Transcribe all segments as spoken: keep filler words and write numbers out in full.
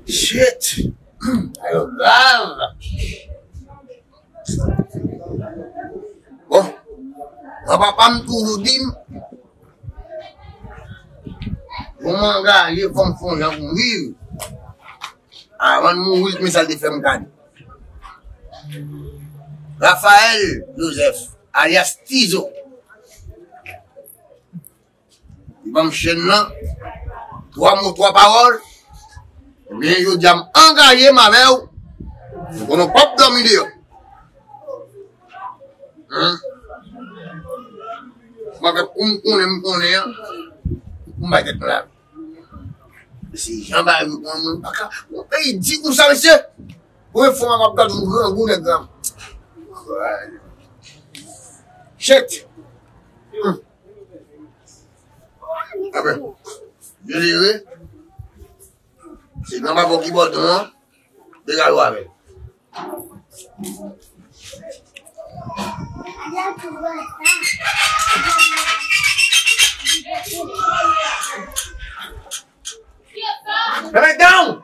Shit! Sa yo grav! Bon, granpapa m toujou di m, pou m angaje, fò m fè yon jan pou m viv. Avan m mouri, men sa l te fè m kado. Raphaël Joseph, alyas Tizo. Li ban m chèn nan, twa mo, twa pawòl. Ebyen, jodi a m angaje m avè w. M konnen w p ap dòmi deyò. Hein? M ap fè kou m konnen m konnen an. Pou m bay tèt mwen la. Se jan bagay yo pran mwen, m pa ka. Yon peyi di konsa, mesye. Premye fwa m ap gade yon grangou nèg la. Shit. Hmm. Amen. Delire. Se gran babo ki bò don an. Degaje w avè l. Bebe down!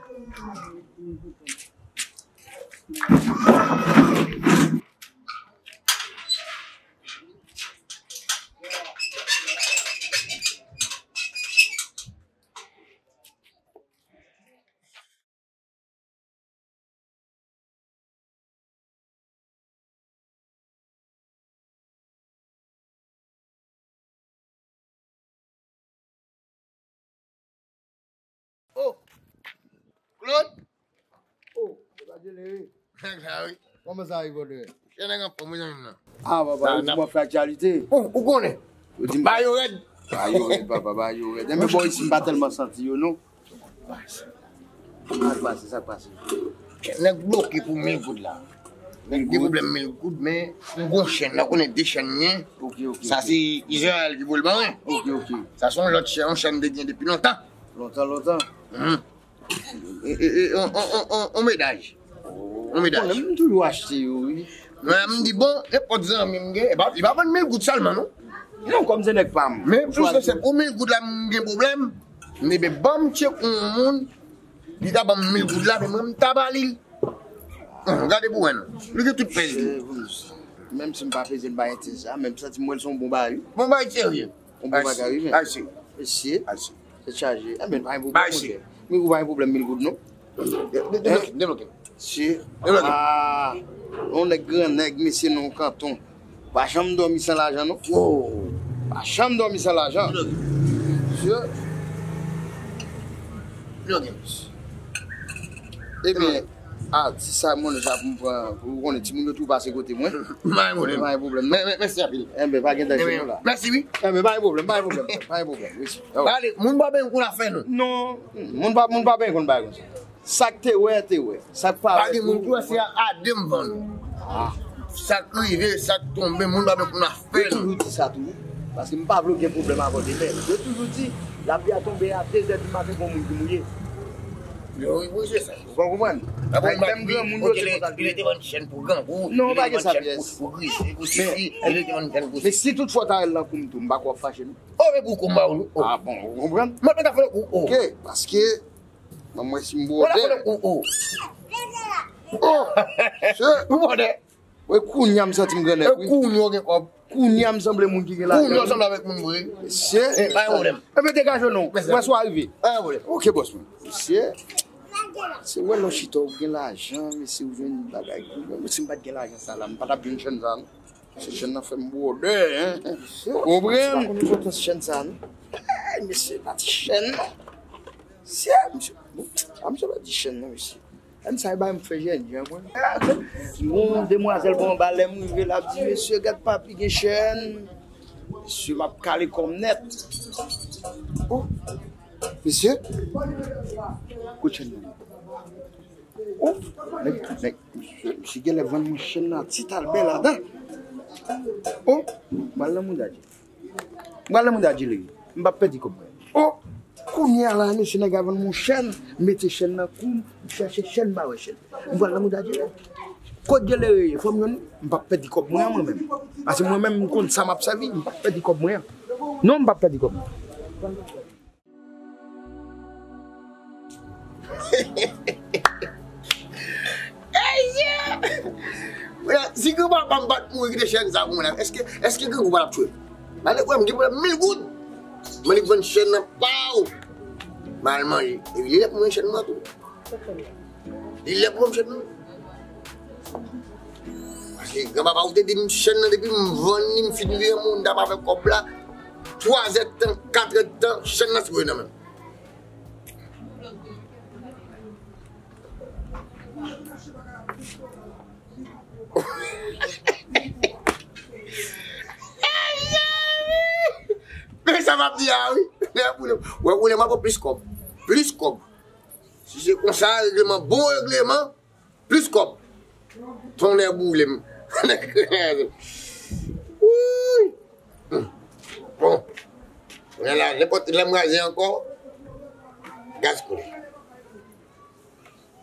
Oh! Claude? Oh, se pa Djelere. Nèg la, wi. Kòman sa ye, brother? Chè nèg anfòm, wi, zanmi m nan. Ah, papa, yo di m w ap fè aktyalite. Oh, ou konnen? Yo di m ba yo rèd. Ba yo rèd, papa, ba yo rèd. Enben, bò isi, m pa tèlman santi yo, non. Sa k pase, sa k pase? Nèg bloke pou mil goud la. Nèg gen pwoblèm mil goud, men m gon chèn la, konnen de chèn m gen. Ok, ok. Sa se Israël ki voye l ban mwen. Ok, ok. Sa se yon lòt chèn, yon chèn m te gen depi lontan. Lontan, lontan. Mhm. E, e, e, on, on, on, on, on medaj. On medaj. Konnen m toujou achte yo, wi. Men m di, bon, nenpòt zanmi m gen, e pa, li pa vann mil goud sèlman, non. Non, kòm se nèg pa m. Men pou se, se pou mil goud la m gen pwoblèm, m di, ben, ban m tcheke yon moun, li ta ban m mil goud la, men mwen, m ta ba li l. Hum, gade pou wè, non. Li gen tout pèz li. Menm si m pa peze, m pa gen ti sa, men m santi m wè l se yon bon bagay, wi. Bon bagay serye. Yon bon bagay, wi, men. Mesye. Se chaje. Enben, pa gen pwoblèm, monchè. Mil goud pa gen pwoblèm, mil goud, non. Debloke, debloke. Mesye. Debloke. Ah, yon nèg gran nèg, mesye, nan yon kanton. Pa janm dòmi san lajan, non. Oh. Pa janm dòmi san lajan. Debloke. Mesye. Debloke. Ebyen, a, ti sa, monn sa pou m pran, pou ou konnen, timoun yo tou pase kote mwen. Pa gen pwoblèm. Pa gen pwoblèm, non. Men, men, mèsi anpil. Enben, pa gen danje, non, la. Mèsi, wi. Enben, pa gen pwoblèm, pa gen pwoblèm, pa gen pwoblèm, wi. Pale, moun pa benyen konn afè nou. Non, moun pa, moun pa benyen konn bagay konsa. Sa k te wè, te wè. Sa k pa wè, pa gen moun ki wè, se a de m vann ou. Ah. Sa k rive, sa k tonbe, moun pa benyen konn afè nou. Yo toujou di sa tou, wi. Paske m pa vle w gen pwoblèm avè w demen. Yo toujou di, lapli a tonbe a de zè di maten, gon moun ki mouye. Yo, wi, wi, se sa. Ou pa konprann? Menm granmoun yo se konsa l te ye. Li te vann chèn pou grangou, non, pa gen sa pyès. Pou grizi, pou sisi, li te vann chèn pou sisi. Men si toutfwa w ta rele nan kou m tou, m pa kwè w ap fache, non. Oh, men pou kou m ba ou, oh. Ah bon, ou konprann? Mwen pa ta fè kou, oh. Ok, paske, ban m wè si m bwòdè. Mwen ta fè kou, oh. Oh, se. Ou bwòdè. Wè, kounye a m santi m grannèg, wi. E kounye a w gen kòb. Kounye a m sanble moun ki gen lajan. Kounye a w sanble avèk moun vre. Mesye. E, pa gen pwoblèm. Enben, degaje w non. Mwen swa rive. Pa gen pwoblèm. Ok, bòs mwen. Mesye. Se wè lè w chita w gen lajan, mesye, ou jwenn bagay. Mwen, si m pa t gen lajan sa la, m pa t ap jwenn chèn sa non. Se chèn nan fè m bwòdè, hein. Konprann? M pa konn enpòtans chèn sa non. Hey, mesye, pati chèn non. Mesye, mesye, a, mesye pa di chèn non, mesye. Lè m sa bay m fè jènjan mwen. Yon demwazèl pran anba lè m rive l ap di, mesye, gad papi gen chèn. Mesye, m ap kale kò m nèt. Oh, mesye. Kote chèn nan? Oh, nèg, nèg, mesye, mesye genlè vann mwen chèn nan, Ti Albè ladan. Oh, m al nan mouda Djelere. M pral nan mouda Djelere. M p ap pèdi kòb mwen. Oh! Kounye a la, mesye nèg la vann mwen chèn, m mete chèn nan kou m, m chèche chèn, m pa wè chèn. M pral nan mouda Djelere. Kot Djelere ye? Fò m jwenn li. M p ap pèdi kòb mwen an, mwen menm. Paske mwen menm, m konn sa m ap sèvi, m p ap pèdi kòb mwen an. Non, m p ap pèdi kòb mwen. Ey, si granpapa m pa t mouri kite chèn sa pou mwen la, èske, èske grangou pa t ap tchwe m? Malè kwè m gen pwoblèm mil goud. Mwen li vann chèn nan, paw! M al manje. Epi li lè pou mwen chèn nan tou. Li lè pou mwen chèn nan. Paske granpapa ou te di m chèn nan depi m vann li, m fin vire moun, m t ap avèk kòb la. Twa zè tan, kat è tan, chèn nan sou nan men m. Men sa m ap di a wi. Wè, woule m ap pran plis kòb. Plis kòb. Si se konsa, regleman, bon regleman, plis kòb. Tonnè boule m. Wouy. Bon. Kounye a la, nenpòt lè m raze ankò, gaz koule.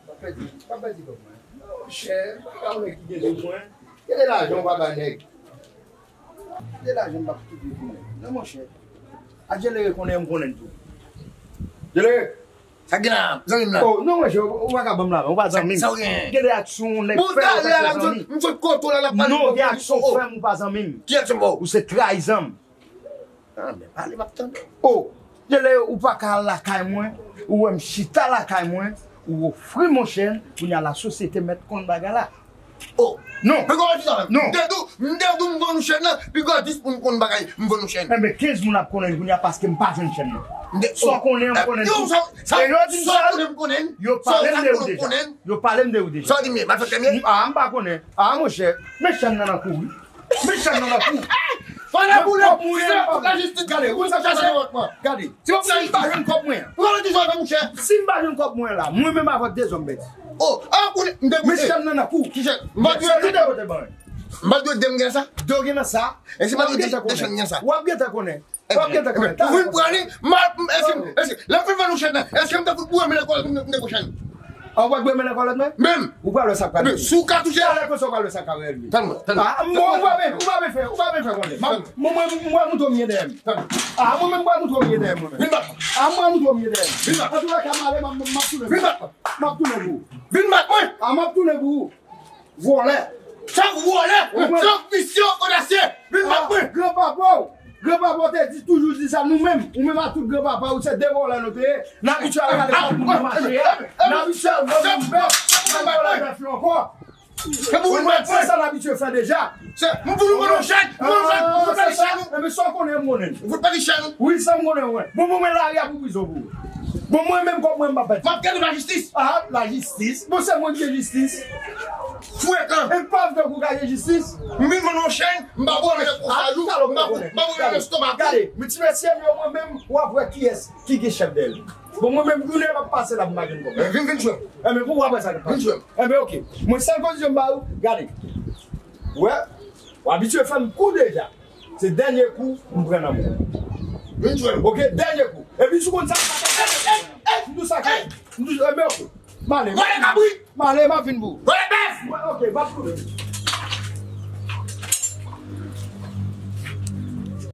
Pa pèdi, pa pèdi kòb mwen. Non, monchè, pa ka wè ki gen sou mwen. Gen de lajan w pa bay nèg. Gen de lajan m pa kite pou nèg. Non, monchè. A Djelere konnen, m konnen l tou. Djelere! Sa gen la, zanmi m la? Oh, non, monchè, ou pa ka ban m lajan, ou pa zanmi m. Sa w gen? Gen de aksyon, nèg fè, ou fè se zanmi. M sot kote w la, n ap pale. Non, gen aksyon fè m, ou pa zanmi m. Ki aksyon m ba w? Ou se trayizan m. Ah, men pale, m ap tande. Oh, Djelere, ou pa ka al lakay mwen, ou wè m chita lakay mwen, ou ofri m yon chèn, kounye a lasosyete mèt konn bagay la. Oh, non. Piga dis sa menm. Non. M te di w, m te di w m vann ou chèn nan, piga dis moun konn bagay, m vann ou chèn. Enben, kenz moun ap konnen l kounye a paske m pa jwenn chèn nan. Sa w konnen an, m konnen l tou. E yo di m sa, yo pale m de ou deja. Yo pale m de ou deja. Sa w di m ye, malfektè m ye? Ah, m pa konnen. Ah, monchè, men chèn nan nan kou wi. Men chèn nan nan kou. Fò nan boule, se tout lajistis gade, ou sa chache nan wòt mwen. Gade. Si m pa jwenn kòb mwen an. Ou konn ki sa fè mouche? Si m pa jwenn kòb mwen an la, mwen menm avè w de zòm bèt. Oh, ah, ou m te. Men chèn nan nan kou. Ki chèn? M pa dwe de kote ban. M pa dwe de m gen sa. De w gen nan sa. E si m pa dwe de chèn gen sa. W ap gentan konnen. W ap gentan konnen. Ou vin pran li, m ap, èske, èske, lè m fin vann ou chèn nan, èske m te fout boure men nan kòlèt m te pran chèn? An w pa t boure men nan kòlèt mwen? Menm. Ou pral wè sa k pral rive. Si w ka touche. Talè konsa w pral wè sa k pral rive. Tann mwen, tann mwen. Ah, mwen, ou pa byen, ou pa byen fè, ou pa byen fè konnen. Mwen, mwen, mwen, mwen moutre w m gen dèyè m. Ah, mwen menm, mwen moutre w m gen dèyè m, mwen menm. Vin bat mwen. Ah, mwen moutre w m gen dèyè m. Vin bat mwen. Antouka, m ale, m ap, m ap tounen pou ou. Vin bat mwen. M ap tounen pou ou. M ap tounen pou ou. Vòlè. Sa vòlè. Ou wè? Se yon visye odasye. Vin bat mwen. Granpapa w, granpapa w te di, toujou di sa, nou menm, ou menm ak tout granpapa w, se de vòlè nou te ye. N abitye al gade kòb moun nan mache a. N abitye al vòlè bèf, al vòlè bèf yo ankò. Se pou vin bat mwen. Se sa n abitye fè deja. Se, m pou nou vann yon chèn, m pou nou vann, m pou nou vann yon chèn. Enben sa w konnen, m konnen. Ou fout pa di chèn ou? Wi, sa m konnen, wi. Bon, bon, mwen lari a pou prizon pou ou. Bon, mwen menm kòb mwen m pa pèdi. M ap gade lajistis. Ah, lajistis? Bon, se mwen ki gen jistis. Frekan. E pa vle kou ka gen jistis. M vin vann yon chèn, m pa pran men konsa jou. M pa pran men lestomak. Gade, men ti mesye yo, mwen menm, w ap wè kiyès ki gen chèf dèyè l. Bon, mwen menm, jounen m ap pase la pou m pa jwenn kòb. Vin, vin jwenn. Enben, pou w ap wè sa k ap pase. Vin jwenn. Enben, oke. Mwen, sèl kondisyon m ba ou, gade. Wè, w abitye fè m kou deja. Se dènye kou m pran nan men w. Vin jwenn. Oke, dènye kou. Epi si w konn sa, m tou sakre. M tou, enben, oke. M ale. Vòlè kabrit! M ale, m ap vin pou ou. Vòlè bèf! Mwen, oke, m ap tounen.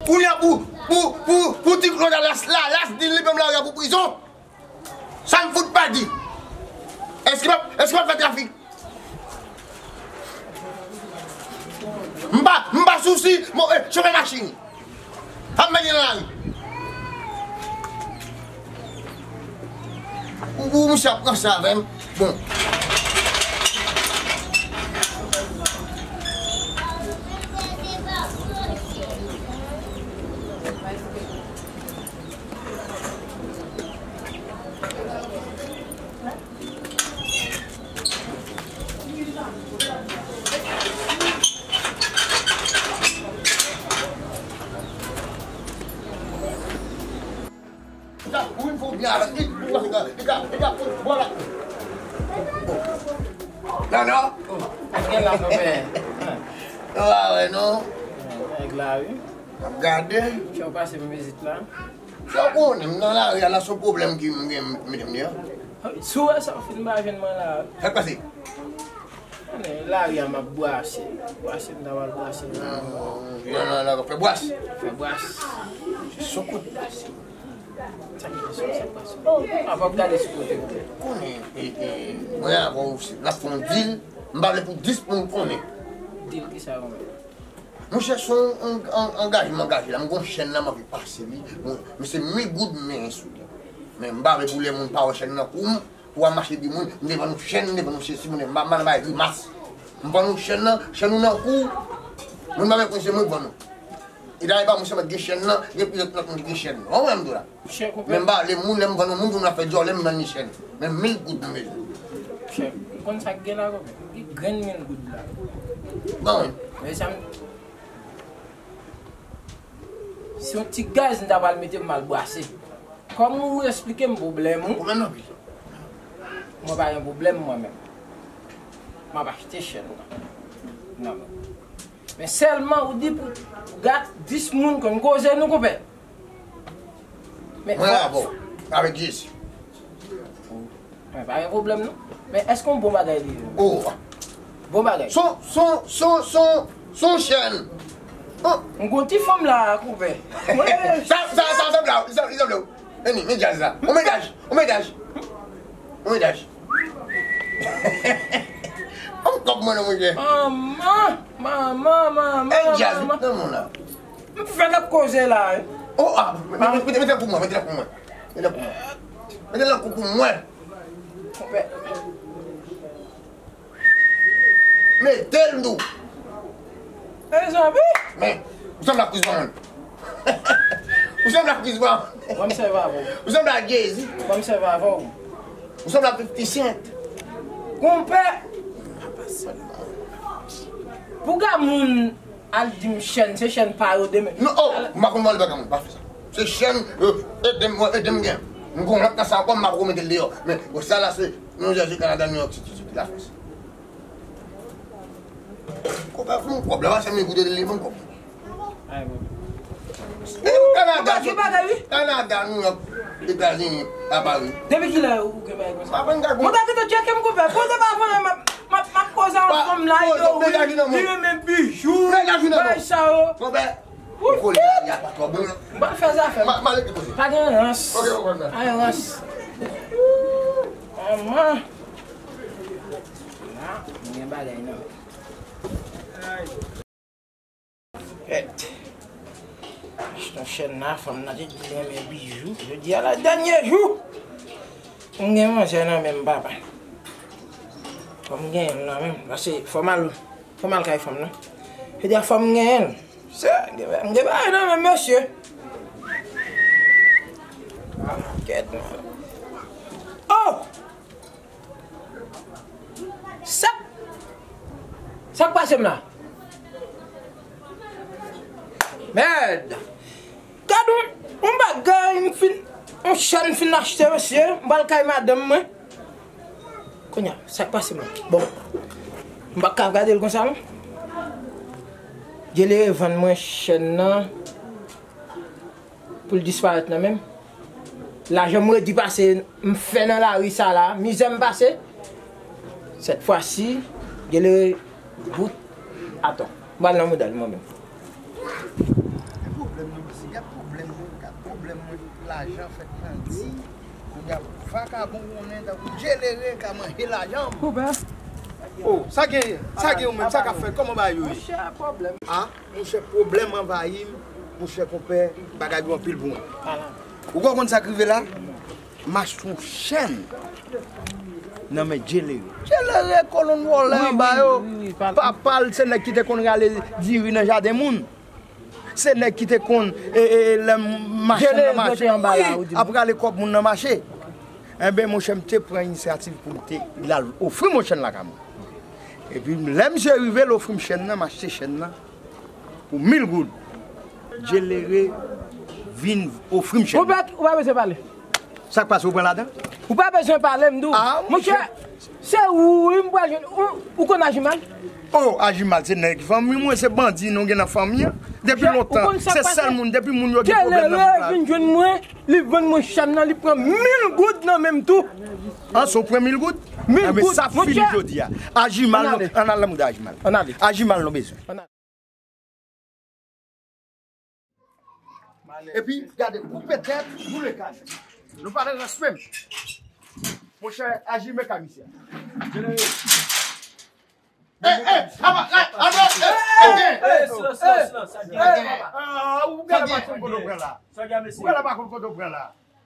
Kounye a pou, pou, pou, pou ti Claude la, la, la, di l li menm lari a pou prizon. Sa m fout pa di. Èske m ap, èske m ap fè trafik? M pa, m pa sousi, mo, eh, chofè machin. Ap mennen nan lari. Ou, ou, misye ap pran sa avè m. Bon. Non, non. Sa gen la, konpè? Ou pa wè, non? Nèg la, wi. Ap gade. Fè w pase pou vizit la. Sa w konnen, m nan lari a la, se yon pwoblèm ki m gen, m mete m deyò. Si w wè sa, w fin ba jwenn mwen la. Sa k pase? Konnen lari a m ap bwase. Bwase, m ta pral bwase. Ah, non, non, non, fè bwas. Fè bwas. Se sou kout. Sa ki kesyon, sa k pase? Apa w gade sou kote w. Konnen, e, e, mwen avè w, n ap fè yon dil, m pa vle pou dis moun konnen. Dil ki sa yo menm? Monchè, se yon, yon, yon angajman m angaje la, m gon chèn nan, m anvi pase li. Bon, men se mil goud m genyen sou li. Men m pa vle pou lè moun pa wè chèn nan kou m, pou w al mache di moun, m te vann ou chèn, m te vann ou sesi, m pa mal bay grimas. M vann ou chèn nan, chèn ou nan kou. Moun pa vle konn se mwen k vann ou. E dayè pa mwen sèlman ki gen chèn nan, gen plizyè lòt moun ki gen chèn. Ou wè m di w la. Chè konpè. Men m pa vle moun, lè m vann yon moun, pou m ap fè djòlè, m vann li chèn. Men mil goud m bezwen. Chè, ou konn sa k gen la, konpè? Ki grenn mil goud la? Bon, wi. Men sa m Se yon ti gaz m ta pral mete pou m al bwase. Kòm ou esplike m pwoblèm ou, pwoblèm nan pil. Mwen pa gen pwoblèm mwen menm. M ap achte chèn nan. Nan men. Men sèlman ou di pou, pou gad dis moun konn koze nou konpè. Men mwen la, bon, avèk Jezi. Mwen pa gen pwoblèm non. Men èske yon bon bagay li ye? Oh. Bon bagay. Son, son, son, son, son chèn. Oh. M gon ti fanm la, konpè. Sa, sa, sa, sa, sa, sa, sa, sa, vle w. Vini, men djaz la. On medaj, on medaj. On medaj. On kòb mwen non, monchè. Manman, manman, manman, manman. Hey, djaz, nan moun la. M fèk ap koze la, wi. Oh, ah, mete, mete, mete l pou mwen, mete l pou mwen. Mete l pou mwen. Mete l pou mwen. Konpè. Mete l, m di w. Mezanmi. Men, ou sanble ak Chris Brown. Ou sanble ak Chris Brown. Ban m sèvi avè w. Ou sanble ak Jay-Z. Ban m sèvi avè w. Ou sanble ak fifty Cent. Konpè. Pou gad moun al di m chèn, se chèn pa yo demen. Non, oh, m pa konn vòlè bagay moun, pa fè sa. Se chèn, euh, ede m, ede m gen. M gon lòt nan sa ankò, m ap remete l deyò. Men, bon, sa la se New Jersey, Canada, New York City, City, Lafrans. Konpè, fè m kòb la, pa se mil goud li, fè m kòb. Ay, bon. Kanada, Kanada, New York, Etazini, a Paris. Depi kilè ou gen bagay konsa? Papa, m ka Mwen ta kite tcheke m konpè. Poze pa fanm, m ap, m ap, m ap koze ak fanm la, yo, wi, li renmen bijou, bagay sa yo. Konpè, ou kole la, y a pa twò bon. M pa fè zafè m. Ma, ma leke koze. Pa gen rans. Ok, ok, ok. Pa gen rans. Manman. La, m gen bagay nan men. Kèt. Achte yon chèn la, fanm nan te di li renmen bijou. Jodi a la dènye jou. M gen manzè nan men m, papa. Fò m genyen l nan men m. Paske fò m al, fò m al kay fanm nan. Jodi a fò m genyen l. Se, m gen bagay nan men m, mesye. Kèt. Oh! Sa, sa k pase m la? Mèd! Gad yon, yon bagay m fin, yon chèn m fin achte, mesye. M pral kay madanm mwen. Kounye a, sa k pase m la? Bon, m pa ka gade l konsa, non. Djelere vann mwen chèn nan. Pou l disparèt nan men m. Lajan m redi pase, m fè nan lari sa la, mizè m pase. Sèt fwa si, Djelere bout atò. M pral nan mouda l mwen menm. Gad pwoblèm mwen, gad pwoblèm mwen, gad pwoblèm mwen, lajan fèt nan di, gad vakabon konnen tankou Djelere ka manje lajan m. Konpè. Oh, sa gen, sa gen ou menm, sa k ap fèt, kòman bagay yo ye? Monchè, pwoblèm. Ah? Monchè, pwoblèm anvayi m. Monchè, konpè, bagay yo anpil pou mwen. Ou konn sa k rive la? M achte yon chèn nan men Djelere. Djelere, kolonn vòlè anba yo. Papa l, se nèg ki te konn rale diri nan jaden moun. Se nèg ki te konn, e, e, e, lè m mache nan mache, ap rale kòb moun nan mache. Enben, monchè, m te pran inisyativ pou m te, l al ofri m yon chèn lakay mwen. Epi, lè misye rive, l ofri m chèn nan, m achte chèn nan. Pou mil goud. Djelere vin ofri m chèn. Ou pa, ou pa bezwen pale. Sa k pase, ou pran ladan? Ou pa bezwen pale, m di w. Ah, monchè, se ou, wi, m pral jwenn ou. Ou konn Ajimal? Oh, Ajimal, se nèg fanmi mwen, se bandi nou gen nan fanmi an. Depi lontan, se sèl moun, depi moun yo gen pwoblèm nan bouk la. Djelere vin jwenn mwen, li vann mwen chèn nan, li pran mil goud nan men m tou. An, se w pran mil goud? Mil goud. Enben, sa fini jodi a. Ajimal, ann al nan mouda Ajimal. Ann ale. Ajimal, nou bezwen. Epi, gade, koupe tèt, boule kay. Nou pa nan respè. Monchè, aji mekanisyen. Eh, eh, aba, la, aba, eh, eh, eh. Ou gade pa konn kote w pran la. Ou gade pa konn kote w pran la.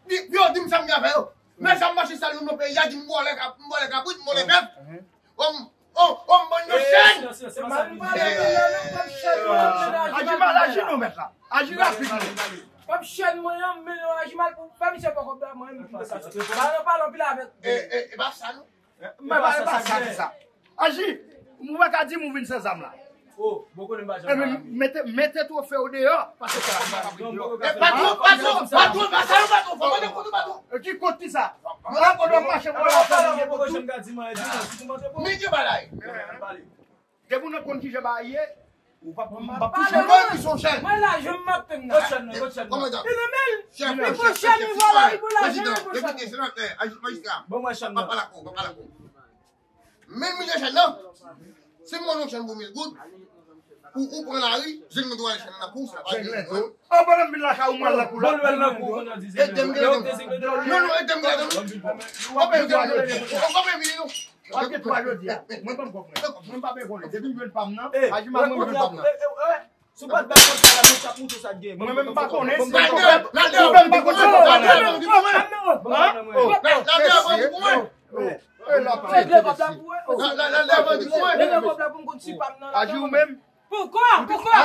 Di, yo, di m sa m gen avè yo. Men sa m mache sal nou nan peyi a, di m vòlè kab-, m vòlè kabrit, m vòlè bèf. Om, om, om, bann yo chèn. Aji mal, aji non, mèt la. Aji rapid non. Pap chèn mwen an, men non, aji mal pou fè misye poko bla mwen. Palan, palan, pil avèk. E, e, e pa sa non. Mwen pa, e pa sa, ki sa. Aji, ou pa ka di m ou vin san zam la. Oh, bon konnen m pa janm. Mete, mete twofe w deyò, paske sa pa kapab. E patwon, patwon, patwon, pa sa yo patwon, fò mande kote patwon. Ki kot ki sa? Mwen la kote w mache pou la fè mwen poko janm ka di mwen di non, si tou mande pou. Men ki bagay. Depi w nan konn kijan bagay ye, ou pa, m pa touche mwen ki son chèn. Mwen la, je m ap tann la. Kot chèn nan, kot chèn nan? Kòmandan. Li nan men l. Chèf, li pou chèf, chèn, li vòlè, li pou lajan, li pou chèn. Depite, senatè, aj-, majistra. Bon, mwen chèn nan. Pa pale ak ou, pa pale ak ou. Men m mete chèn nan. Si m vann yon chèn pou mil goud, ou, ou pran lari, jwenn mwen dwe al chèn nan kou, sa pa jwenn mwen. An, pandan m vin lakay ou, m al nan kou la. Bon, nou al nan kou, kounye a di. Ede m gen ladan. Non, non, ede m gen ladan. Ou pa peye vini non. W ap gen twa jodi a. Mwen pa m konprann. Mwen pa bezwen konnen. Depi m jwenn pa m nan, aji mal mwen jwenn pa m nan. Si w pa t bay kòb sa la, men t ap moute sa k gen. Mwen menm m pa konnen si se kòb. Mwen menm m pa konnen si se kòb. Regle kòb la pou mwen. Regle kòb la pou mwen. Aji ou menm. Poukò? Poukò?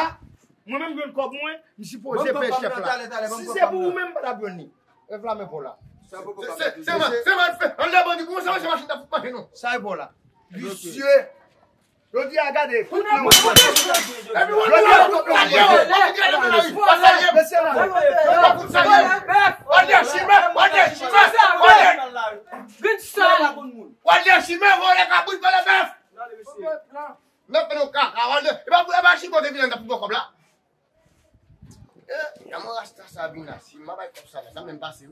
Mwen menm jwenn kòb mwen, m sipoze peye chèf la. Si se pou ou menm, m pa t ap jwenn li. Enflame po la. Se, se, se man, se man fè. Anlè bandi pou mwen, se man, se machin ta fout mache non. Sa e po la. Visye. Jodi a gade, tout moun. Epi ou di a tout moun. Mesye la. Anlè chimè, anlè chimè, anlè. Grenn sal. Anlè chimè, vòlè kabrit, vòlè bèf. N ap fè nou kaka, anlè. E pa pou, e pa chimè te vin an ta pou bò kòb la. Eh, jan mwen rasta Sabina, si m pa bay kòb sa la, sa menm pase wi.